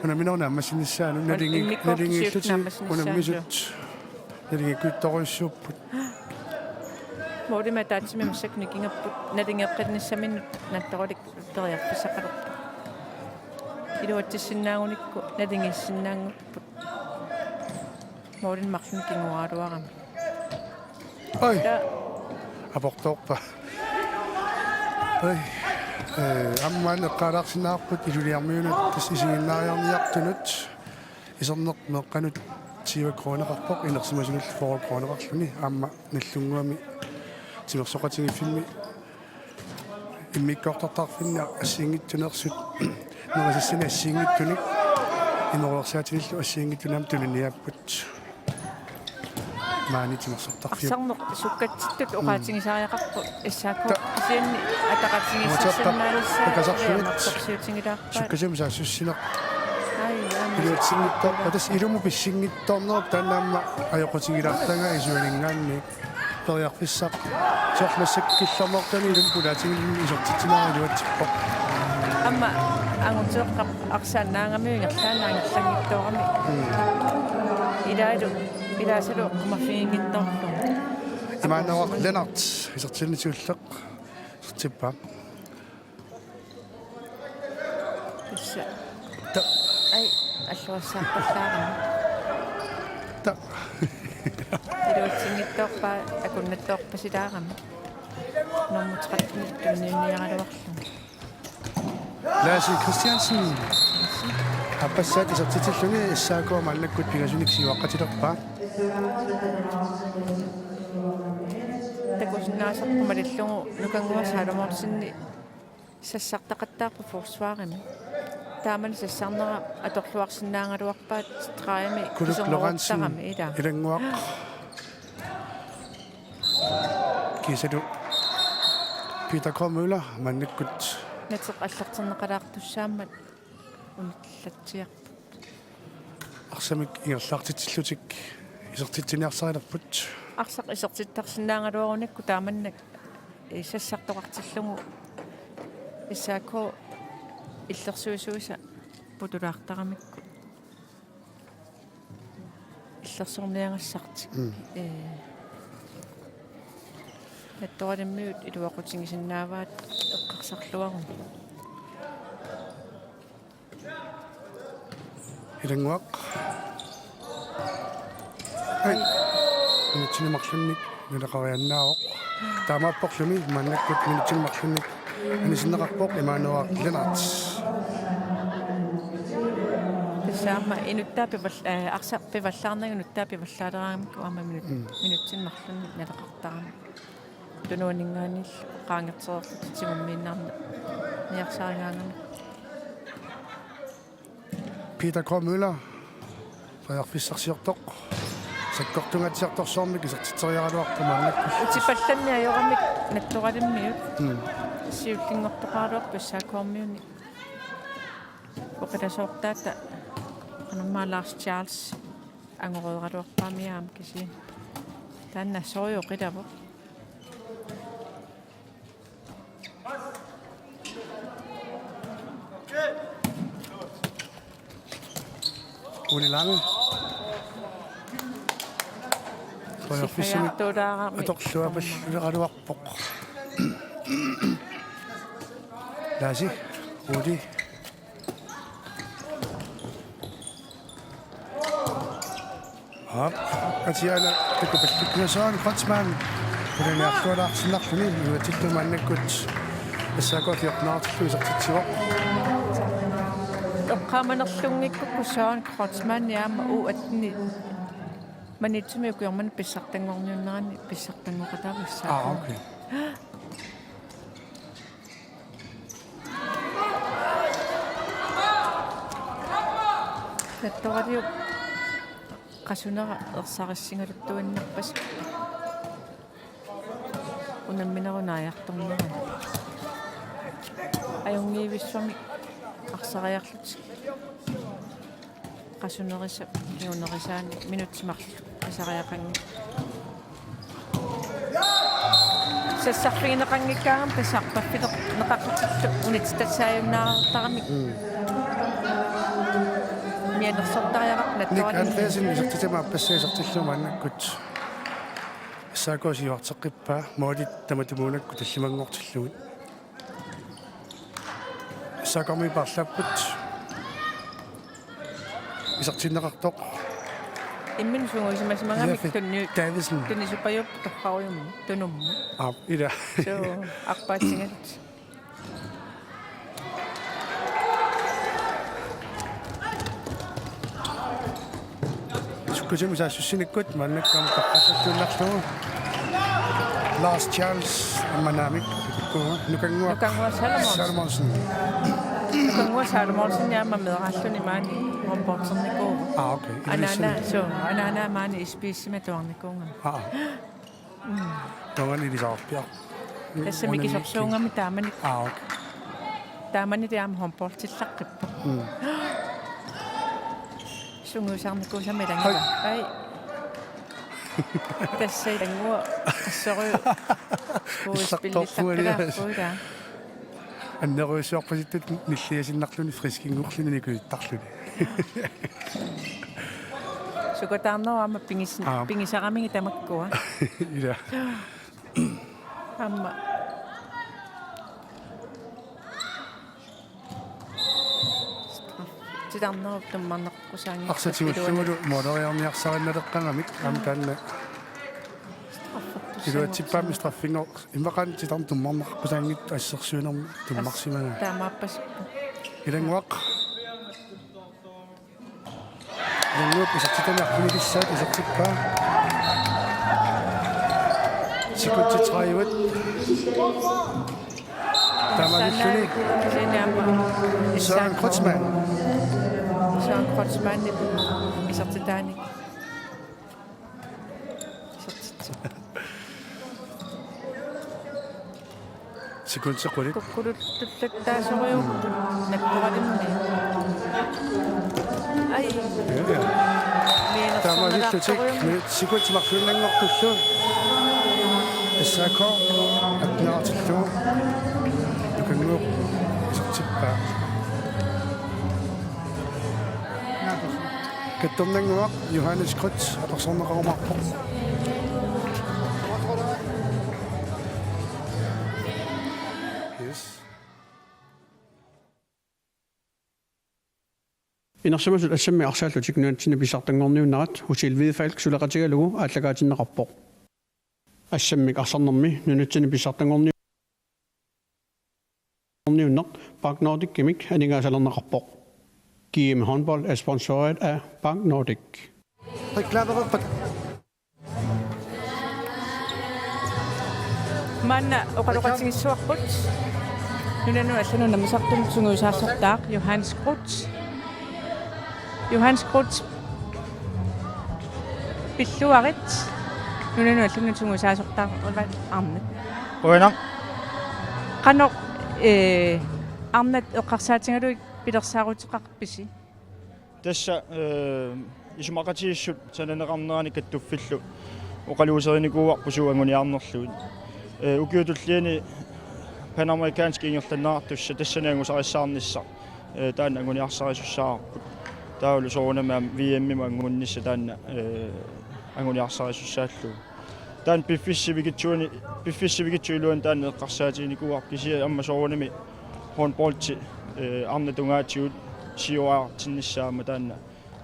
unammineq naammassinissaanut. Un-, naligi-, immikkoortup naligi-, siulleq naammassinissaanut. Unammisut naligiikkuuttorujussuupput. Målimik ataatsimik massakkut nikingapput. Naligeqqinnissaminut Nattoralik periarfissaqalerpoq. Iluatsissinnaagunikku naligiissinnaannguupput. Målinik marlunnik kinguaaraluarami. Oj. Taa. Aportoorpa. Oj. Eh, aamma eqqaalaarsinnaavarput Ilulissarmiunut tassa isiginnaariarniartunut. Iserneq meeqqanut tyve kroneqarpoq, inersimasunullu fyrre kroneqarluni. Aamma Nagdlunguami timersoqatigiiffimmi immikkoortortaqarfinni assigiinngitsuneersut, nerisassanik assigiinngitsunik, inooriarsaatinillu assigiinngitsunik aamma tuniniaapput. Maani timersortarfiup. Arsarneq sukkatsittut. Mm. Oqaatigisariaqarpoq S A K. Ta-, kisianni ataqatigiissassinnaanissaa. Takasarlugit. Iliamarsorsiutigilaarpaat. Sukkasuumik saassussineq. Ai, aamma. Iluatsinngitsoorpaa, tassa ilumut pissinngitsoornerup taanna aamma ajoqutigilaartagaa isuaninngaanniit. Periarfissaq. Soorlu massakkut killormoortuni ilumut pulaatiginninni isertitsinera iluatsippoq. Aamma Angutseqqap arsaannaangami ingerlaannaq ingerlanngitsoorami. Mm. Ilaalu, ilaasalu eqqumaffiginngitsoorlugu. Imaannaavoq Lennart isertitani siulleq. Isertippaa. Tassa. Ta-. Ai, alluassaarpallaarami. Ta-. Iluatsinngitsoorpaa akunnattoorpasilaarami. Nummer tretten tunniunniaraluarlugu. Laasi Christiansen. Aappassaat isertitsilluni S A K maannakkut pingasunik siuaqqatilerpaa. Takusinnaasarput malillugu Nukannguaq Salomonsenip sassartaqattaarpoq forsvarimi. Taamani sassarnera atorluarsinnaagaluarpaat stregimi Kuluk Lorentzen, piserngoruttaramik, ilaa. Ilannguaq. Kiisalu Peter K. Møller maannakkut. Nateq allerterneqalaartussaammat unillatsiarput. Arsamik ingerlaartitsillutik isertitsiniarsarilerput. Arsaq isertittarsinnaagaluarunikku taamannak sassartoqartillugu S A K illersuisuisa putulaartaramikku. Illersorniagassartik. Mm. Ee, Nattoralimmiut iluaqutigisinnaavaat eqqarsarluarunik. Ilannguaq. Ai. Minutsinik marlunnik naleqariannaavoq. Taamaapporlumi maannakkut minutsinik marlunnik anisinneqarpoq Immanuel Lennert. Tassa aamma inuttaa pival-, eh, arsaq pivallaarnagu inuttaa pivallaaleraangamikku aamma minut-, Mm. minutsinik marlunnik naleqartarami. Tunuaninngaanniillu qaangertereerlutik timimmiinnarneq niarsarigaangamik. Peter K. Møller, periarfissarsiortoq. Sakkortungaatsiartorsuarmik isertitseriaraluarpoq maannakkut. Utipallanni ajoramik Nattoralimmiut. Mm. Siullinngortoqaraluarpoq S A K-miunik. Oqilasoortaata qanormaa Lars Charles angoreeraluarpaami aamma kisianni. Taanna soruju oqilavoq. Ole Lange. Periarfissamik Sifajaartuulaarami. Atorluarpalluaraluarpoq. Laasi, Ole. Aap, Atiana takupallukkiga Søren Kreutzmann. Pulaniarlualaarsinnarluni iluatsillugu maannakkut S A K fjortenaartillugu isertitsivoq. Eqqaamanerlunngikkukku Søren Kreutzmann aamma U atten-i Maniitsumi ukioq manna pissartanngorniunnerani pissartanngorataavassaa. Aa, okay. Nattoraliup qasunera ersarissigaluttuinnarpasippoq. Unamminerup naajartornerani. Ajunngivissuarmik arsariarlutik. Qasunerisa, kingunerisaanik minutsit marluk pisariaqanngillat. Sassarfigineqanngikkaangama tassa arpaffilerneqaqarlutik unitsitassaajunnaareertaramik. Mm. Mianersortariaqarpoq Nick Nattoralimmik. Andreasen isertitama aappassaa isertillugu maannakkut S A K siuarteqqippaa målit tamatumuunakkut tallimanngortillugit. S A K-mi paarlaapput. Isertinneqartoq. Imminut sungiusimasimagamik Jafet tunni-, Davidsen. Tunisupajuupput torrarujummi, tunummi. Aap, ilaa. Suu, arpaatsigalutik. Sukkusumik saassussinikkut maannakkut aamma taqqassalluinnarlugu. Lars Charles aamma naamik, Nukannguaq Nukannguaq Salomonsen. Salomonsen. Nukannguaq Salomonsen aamma meeraalluni maani håndboldernikuuvoq. Aa, okay. Anaana, Iliussani. Suu, anaana maani S P S-imi atuarnikuugami. Aa. Mm. Taamani ilisarpiaq. Tassa Unani mikisorsuugami taamani. Aa, okay. Taamani taama håndboldillaqqippoq. Mm. Sungiusarnikuusami ilannguaq. Ai. Ai. Tassa ilannguaq assorujuk. Issartorpugut. Skuespillerlaqqilaarpugut, ilaa. Annerujussuarpasittut nilliasinnarluni friskinngorluni nikujuttarluni. Sukataarnerup aamma pingis-, Aap. Pigisaramigit tamakkua. Ilaa. Aamma. Titarnerup tummarneqqusaanngitsoq. Arsatigut sumulu måleriarniarsarinnaleqqagamik aamma taanna. Strafferput Iluatsippaammi straffinngor immaqa titarneq tummarneqarpoq, taanna assersuinermi tummarsimagaa. Taamaappas. Ilannguaq. Ilannguup isertitani arfineq-pingasunut isertippaa. Sekundit tredive. Taamaalilluni. Søren Kreutzmann. Søren Kreutzmann isertitaanik. Sekundit qulit. Kukkuluttullattaasorujuupput nakkoralimmi. Ai. Ja, ja. Taamaalillutik. Miinussorneqartorujuupput. Sekundit marluinnanngortullu. S A K attenaatillugu. Ilannguup isertippaa. Kattornannguaq Johannes Kreutzmann apersorneqarumaarpoq. Yes. Inersimasut assammik arsaallutik nunatsinni pissartanngorniunnerat Hotel Hvidefalk suleqatigalugu aallakaatinneqarpoq. Assammik arsarnermi nunatsinni pissartanngorni- -orniunneq Bank Nordicimik aningaasalerneqarpoq. G M Håndbold er sponsoreret af Bank Nordic. Reklamereerpat. Maanna oqaloqatigissavarput nunanut allanut unammisartunut sungiusaasortaaq Johannes Kreutzmann. Johannes Kreutzmann, pilluarit nunanut allanut sungiusaasortaaq, uanga arnat. Qujanaq. Qanoq, eh, arnat eqqarsaatigalugit pilersaaruteqarpisi? Tassa, eh, isumaqatigiissut sananeqarnerani kattuffillu oqaluuserinikuuarput suut anguniarnerlugit. Eh, ukiup tulliani panamerikansk ingerlanneqartussaq tassani angusarissaarnissaq. Eh, taanna anguniarsarisussaavarput. Taavalu soorunami aamma V M-imut angunnissaq taanna, eh, anguniarsarisussaallugu. Taanna piffissap sivikitsuani, piffissap sivikitsup iluani taanna eqqarsaatiginikuuarput, kisianni aamma soorunami håndboldi, eh, arnat tungaatigut sioraartinnissaa aamma taanna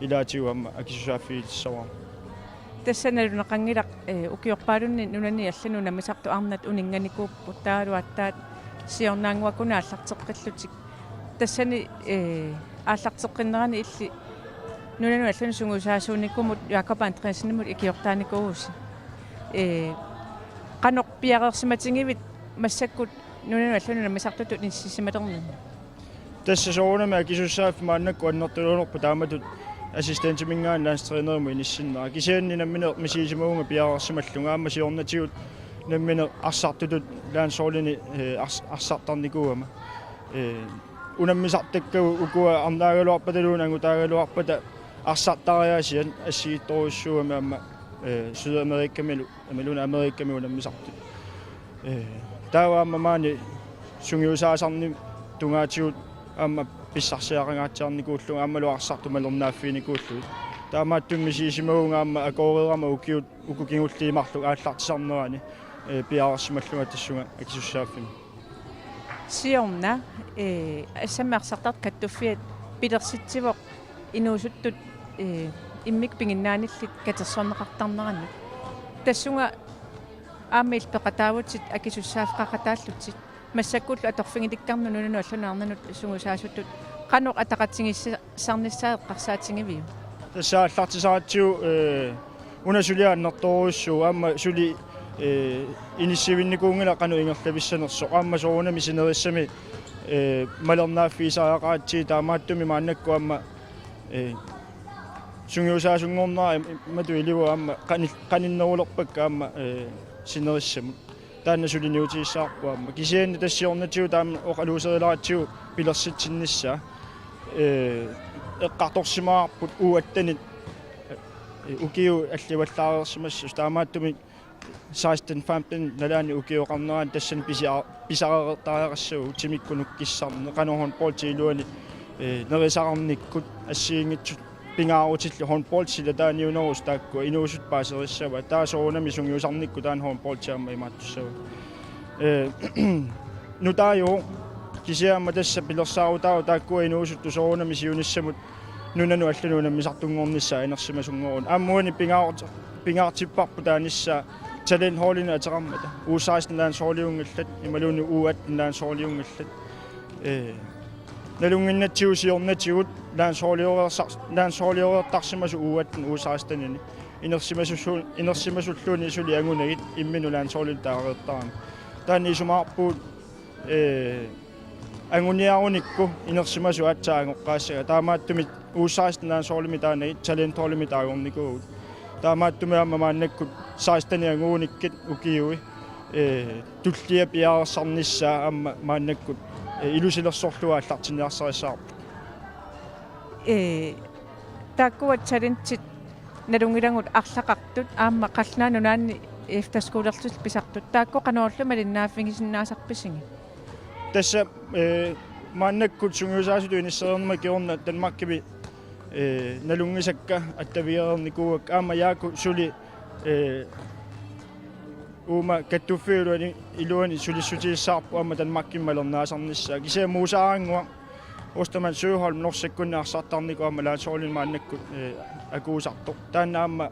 ilaatigut aamma akisussaaffigilissavara. Tassa naluneqanngilaq, eh, ukiorpaalunni nunani allani unammisartut arnat uninnganikuupput, taavalu aatsaat siornaannguaq una aallarteqqillutik. Tassani, eh, aallarteqqinnerani illit nunanut allanut sungiusaasuunikumut Jakob Andreassenimut ikiortaanikuuvusi. Eh, qanoq piareersimatigivit massakkut nunanut allanut unammisartutut inissisimalernermi? Tassa soorunami akisussaaffik maannakkut annertuneruppat taamatut assistentiminngaanniit landstrænerimut inissinnera. Kisianni nammineq misigisimavunga piareersimallunga, aamma siornatigut nammineq arsartutut landsholdini, eh, ars-, arsartarnikuugama. Eh, unammisartakkagut ukua arnaagaluarpataluunniit angutaagaluarpata arsartariaasiat assigiittorujussuugami aamma, eh, Sydamerikamilu, imaluunniit Amerikami unammisartut. Eh, taava aamma maani sungiusaasarnut tungaatigut aamma pissarsiaqangaatsiarnikuullunga aammalu arsartut malinnaaffiginikuullugit. Taamaattumik misigisimavunga aamma akuereerama ukiut uku kingulliit marluk aallartisarnerani, eh, piareersimallunga tassunga akisussaaffimmi. Siorna, eh, assammik arsartartut kattuffiat pilersitsivoq inuusuttut, eh, immikkut piginnaanillit katersorneqartarnerannik. Tassunga aamma illit peqataavutit akisussaaffeqaqataallutit. Massakkullu atorfigilikkarnut nunanut allanut arnanut sungiusaasutut qanoq ataqatigiissaarnissaa eqqarsaatigiviuk? Tassa aallartisaratsigu, eh, una suli annertoorujussuuvoq, aamma suli, eh, inissiivinnikuunngilaq qanoq ingerlavissanersoq, aamma soorunami sinerissami, eh, malinnaaffigisariaqaratsigu, taamaattumik maannakkut aamma, eh, sungiusaasunngornera im-, imatut ilivoq aamma qani-, qaninnerulerpakka aamma, eh, sinerissamut. Taanna suliniutigissavarput aamma. Kisianni tassa siornatigut taama oqaluuserileratsigu pilersitsinnissaa. Eh, eqqartorsimavarput U attenit, eh, ukiut allivallaarsimassasoq, taamaattumik seksten femten nalaani ukioqarnerani tassani pisia-, pisareertariaqassavagut timikkut nukkissarneq, qanoq håndboldi iluani, eh, nerisaqarnikkut assigiinngitsut pingaarutillit håndbold silataaniunerusut taakkua inuusuttut paaserissavaat. Taava soorunami sungiusarnikkut taanna håndboldi aamma imaattussavaat. Eh, nutaajuvoq, kisianni aamma tassa pilersaarutaavoq taakkua inuusuttut soorunami siunissamut nunanut allanut unammisartunngornissaat inersimasunngoruni. Aamma uani pingaar-, pingaartipparput taanissaa Talentholdinik ateqarmata. U seksten landsholdiunngillat, imaluunniit U atten landsholdiunngillat. Ee, nalunnginnatsigu siornatigut landsholdioreersar-, landsholdioreertarsimasoq U atten U sekstenini. Inersimasullu-, inersimasulluunniit suli angunagit imminut landsholdimut taareertarami. Taanna isumaqarpugut, ee, anguniarunikku inersimasut aatsaat angoqqaassagai. Taamaattumik U seksten landsholdimik taanagit talentholdimik taagornikuuvugut. Taamaattumik aamma maannakkut seksten anguunikkit ukiui, ee, tullia piareersarnissaa aamma maannakkut, ee, ilusilersorlugu aallartinniarsarissavarput. Ee, taakkua talentit nalunngilagut arlaqartut aamma Qallunaat Nunaanni efterskolerlutik pisartut. Taakku qanorlu malinnaaffigisinnaasarpisigit? Tassa, ee, maannakkut sungiusaasutut inissereernerma kingorna Danmarkimi, ee, nalunngisakka attavigereernikuuakka aamma Jaaku suli, ee, uuma kattuffiup iluani, iluani sulissutigissavarput aamma Danmarkimi malinnaasarnissaa. Kisianni Muusarannguaq Ostermann Søholm norsakkunni arsartarnikoq aamma landsholdini maannakkut, ee, akuusartoq. Taanna aamma,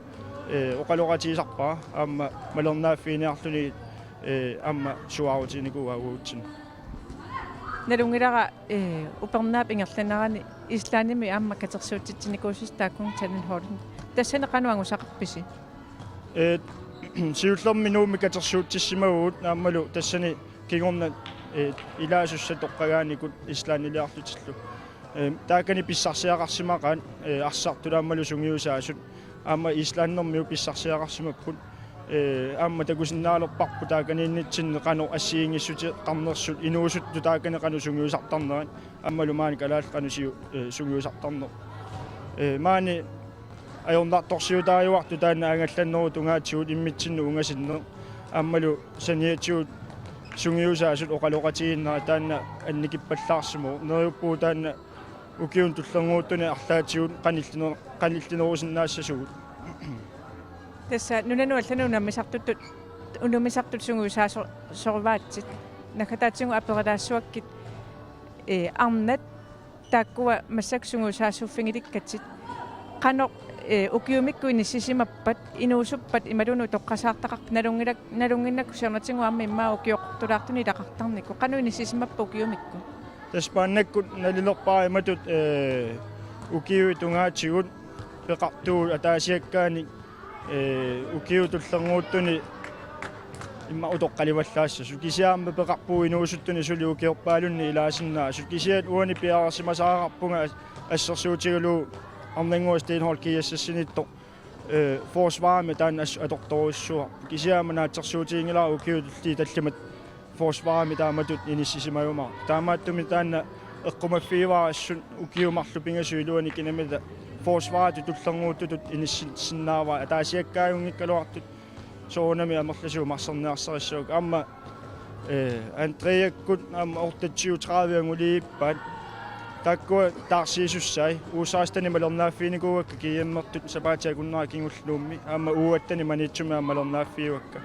ee, oqaloqatigisarpara aamma malinnaaffiiniarluni, ee, aamma suaarutiginikuuaa uatsinnut. Nalunngilara, ee, upernaap ingerlanerani Islandimi aamma katersuutsitsinikuusasi taakkununnga talentholdimik. Tassani qanoq angusaqarpisi? Ee, siullermik Nuummi katersuutsissimavugut aammalu tassani kingorna, ee, ilaasussat toqqagaanikut Islandiliarlutillu. Ee, taakani pissarsiaqarsimaqaat, ee, arsartut aammalu sungiusaasut. Aamma Islandermiut pissarsiaqarsimapput. Ee, aamma takusinnaalerparput taakaniinnitsinni qanoq assigiinngissuteqarnersut, inuusuttut taakani qanoq sungiusartarnerat. Aammalu maani kalaallit qanoq siu-, ee, sungiusartarnerat. Ee, maani ajornartorsiutaajuartut taanna angallannerup tungaatigut immitsinnut ungasinneq. Aammalu saniatigut sungiusaasut oqaloqatigiinnerat taanna annikippallaarsimavoq. Neriuppugut taanna ukiuni tullinnguuttuni arlaatigut qanilliner-, qanillinerusinnaassasugut. Tassa nunanut allanut unammisartutut, unammisartutut sungiusaaso-, soruvaatsit. Naggataatigut aperilaassuakkit, ee, arnat taakkua massakkut sungiusaasuuffigilikkatit. Qanoq, ee, ukiumikkut inissisimappat, inuusuppat imaluunniit utoqqasaartaqarpat, nalunngilak-, nalunnginnakku siornatigut aamma immaqa ukioqartulaartunik ilaqartarnikut. Qanoq inissisimappat ukiumikkut? Tassa maannakkut nalilerpara imatut, ee, ukiut tungaatigut peqartugut ataasiakkaanik, ee, ukiuni tullinnguuttuni immaqa utoqqalivallaassasut. Kisianni aamma peqarpugut inuusuttuni suli ukiorpaalunni ilaasinnaasut. Kisianni uani piareersimasariaqarpunga as-, assersuutigalugu Arnannguaq Steenholdt G S S-iniittoq, ee, forsvarimi taanna as-, atortorujussuuarput. Kisianni aamma naatsorsuutiginngilara ukiut tulliit tallimat forsvarimi taamatut inissisimajumaartoq. Taamaattumik taanna eqqumaffigivara assut ukiut marluk pingasut iluanni kinamita forsvaritut tullinnguuttutut inissinnaavara, ataasiakkaajunngikkaluartut soorunami amerlasuut marserniarsarissavagut. Aamma, ee, Andreakkut aamma otteogtyve tredive anguliippaat. Taakkua taarsiisussai. U seksten malinnaaffiginikuuakka G M-ertut sapaatip akunnera kingulleq Nuummi. Aamma U atten Maniitsumi aamma malinnaaffigaakka.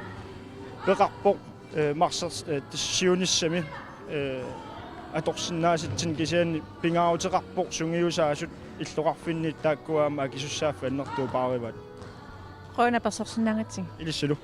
Peqarpoq, ee, marsers-, ee, tassa siunissami, ee, atorsinnaasatsinnik, kisianni pingaaruteqarpoq sungiusaasut illoqarfinni taakkua aamma akisussaaffik annertuut paarivaat. Qujanaq apersorsinnaagatsigu. Ilissilu.